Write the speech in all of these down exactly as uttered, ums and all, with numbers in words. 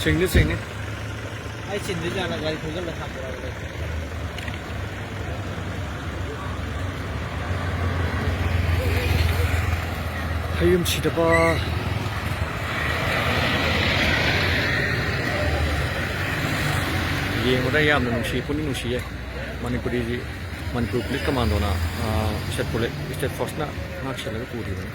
ꯆꯤꯡꯗꯤ ꯆꯤꯡꯅꯤ꯫ ꯑꯩ ꯆꯤꯟꯗꯣꯏꯖꯥꯠꯂ? ꯒꯥꯔꯤ ꯊꯧꯖꯤꯜꯂ ꯊꯥꯡꯗꯣꯔꯛꯑꯕ꯫ ꯍꯌꯨꯝ ꯁꯤꯗꯕ꯫ ꯌꯦꯡꯕꯗ ꯌꯥꯝꯅ ꯅꯨꯡꯁꯤ, ꯄꯨꯛꯅꯤꯡ ꯅꯨꯡꯁꯤꯌꯦ꯫ ꯃꯅꯤꯄꯨꯔꯤꯒꯤ, ꯃꯅꯤꯄꯨꯔ ꯄꯨꯂꯤꯁ ꯀꯃꯥꯟꯗꯣꯅ, ꯑ, ꯏꯁꯇꯦꯠ ꯄꯨꯂꯤ-, ꯏꯁꯇꯦꯠ ꯐꯣꯔꯁꯅ ꯉꯥꯛ ꯁꯦꯜꯂꯒ ꯄꯨꯔꯤꯕꯅꯤ꯫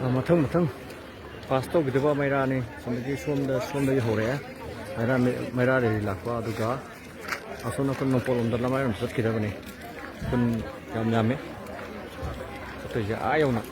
ꯑ, ꯃꯊꯪ ꯃꯊꯪ ꯄꯥꯁ ꯇꯧꯈꯤꯗꯕ ꯃꯩꯔꯥꯅꯤ꯫ ꯁꯣꯝꯗꯒꯤ, ꯁꯣꯝꯗ, ꯁꯣꯝꯗꯒꯤ ꯍꯧꯔꯛꯑꯦ꯫ ꯃꯩꯔꯥ, ꯃꯩꯔꯥ ꯔꯦꯂꯤ ꯂꯥꯛꯄ, ꯑꯗꯨꯒ ꯑꯁꯣꯝ ꯅꯥꯀꯟ ꯅꯣꯡꯄꯣꯛꯂꯣꯝꯗ ꯂꯃꯥꯏꯔꯣꯝ ꯆꯠꯈꯤꯗꯕꯅꯤ꯫ ꯈꯨꯟ ꯌꯥꯝ ꯌꯥꯝꯃꯤ ꯆꯠꯇꯣꯏꯁꯦ, ꯑꯥ ꯌꯧꯅ꯫